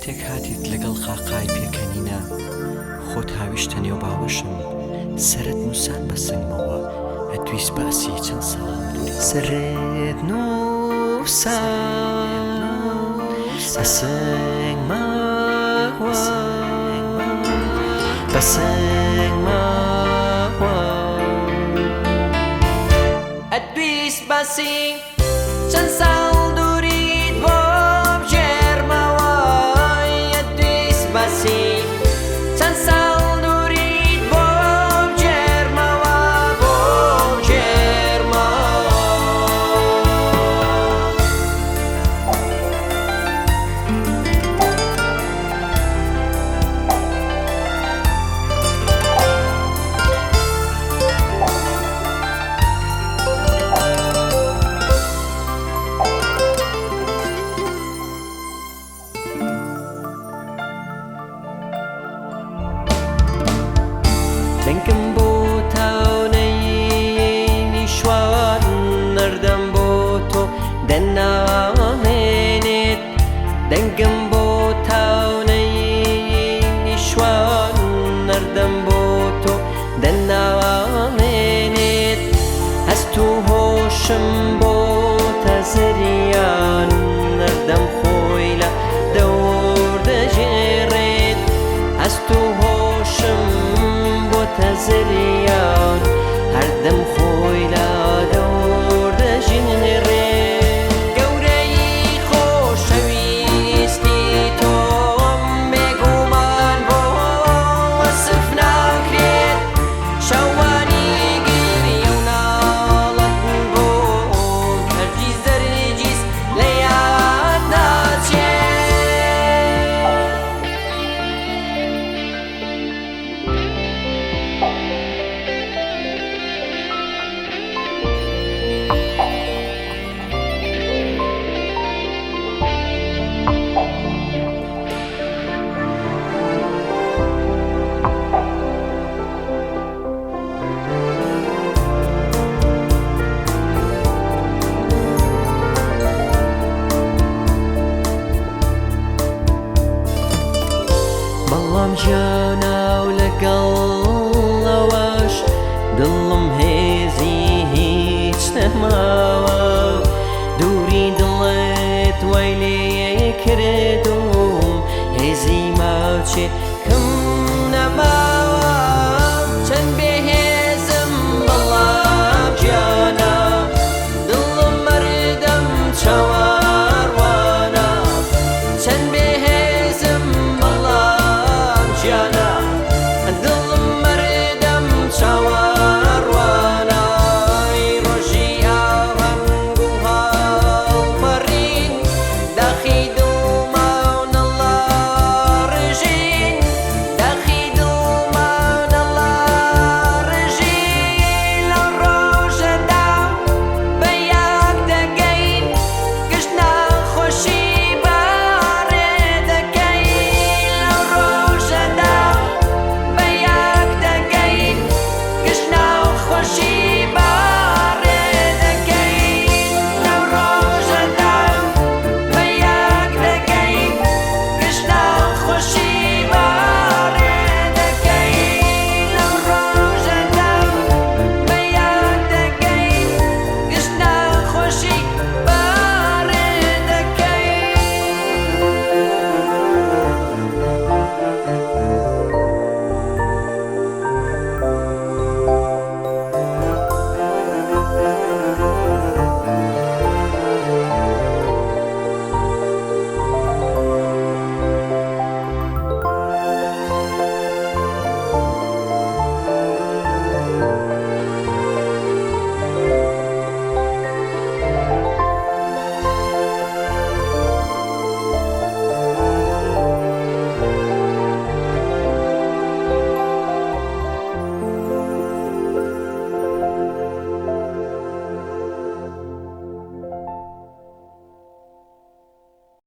کاتێک هاتیت لەگەڵ قاقای پێکەنینە خۆت هاویشتە نێو باوەشم سەرت نووسان بە سنگمەوە ئەتویست باسی چەند ساڵ دووری سەرت نووسان بە سنگمەوە بە سنگمەوە ئەتویست باسی چەند ساڵ دووریت بۆ بگێڕمەوە ئەتویست باسی چەند ساڵ دووریت بۆ بگێڕمەوە بۆ بگێڕمەوە. دەنگم بۆ تاونەی شوان نەردەم بۆ تۆ دەنامێنێت دەنگم بۆ تاونەی شوان نەردەم بۆ تۆ دەنامێنێت هەست و هۆشم بۆ تەزریان نەردەم خۆی لە دەور دەژێڕێت هەست و هۆشم بۆ تەزریان هەردەم خۆی لە دەور دەژێڕێت گەورەی خۆشەویستی تۆم بێگومان بۆ وەسف ناکرێت شەوانی گریە و ناڵەت بۆم هەرگیز دەرگیز لە یاد ناچێت. بەڵام ژیاناو لەگەڵ ئەوەش دڵم هێزی هیچ نەماوە دووری دڵت وای لێ کردوم هێزی ماچێ